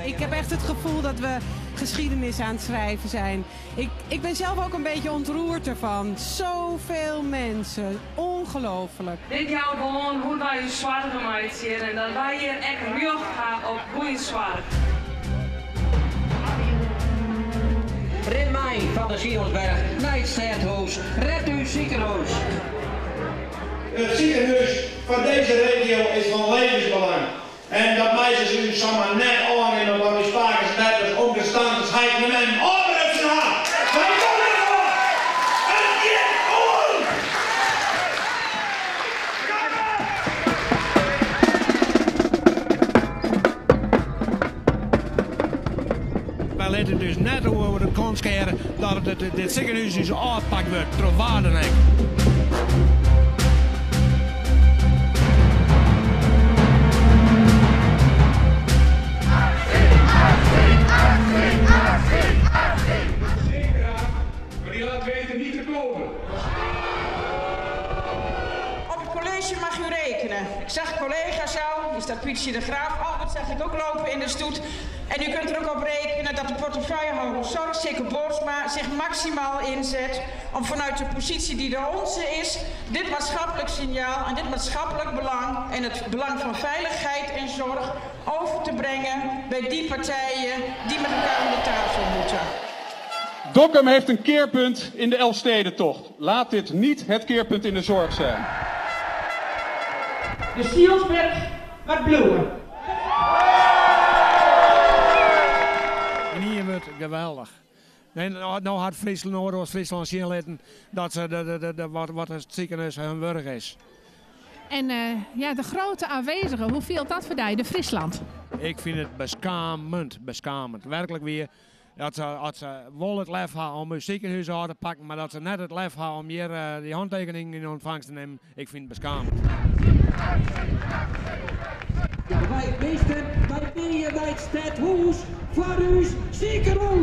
Ik heb echt het gevoel dat we geschiedenis aan het schrijven zijn. Ik, ik ben zelf ook een beetje ontroerd ervan. Zoveel mensen. Ongelooflijk. Dit jout oan hoe't wy ús soargen meitsje en dat wy hjir ek rjocht ha op goede soarch. Rin mei fan de Sionsberg nei it stêdhûs, red ús sikehûs! It sikehûs foar dizze regio is fan levensbelang en dat meitsje se ús samar net ôfnimme wat ús pakes, beppes, omkes, tantes, heiten en memmen ôfbrutsen ha. Wy komme derfoar! It giet oan! Wy litte dus net oer de kant skeare dat dit sikehûs ús ôfpakt wurdt troch wa dan ek. Maar die laat weten niet te komen. Op het college mag u rekenen. Ik zag collega's al, hier staat Pietje de Graaf, Albert zag ik ook lopen in de stoet. En u kunt er ook op rekenen dat de portefeuillehouder zorg, Sicco Boorsma, zich maximaal inzet om vanuit de positie die de onze is, dit maatschappelijk signaal en dit maatschappelijk belang en het belang van veiligheid en zorg over te brengen bij die partijen die met elkaar om de tafel moeten. Dokkum heeft een keerpunt in de Elfstedentocht. Laat dit niet het keerpunt in de zorg zijn. De Sionsberg moat bliuwe. En ien wurd, geweldich. En no hat Fryslân, Noardeast-Fryslân sjen litten dat se de, wat, wat it sikehûs hun wurdich is. En ja, de grote aanwezige, hoe fielt dat foar dy, de Friesland? Ik fyn it beskamend, beskamend. Werklik wier, dat se, as se wol it lef ha om ús sikehûs ôf te pakken, mar dat se net it lef ha om hjir dy hantekeningen yn ûntfangst te nimmen, ik fyn it beskamend. Ja, wy minsken, wy binne hjir by it stedhûs foar ús sikehûs!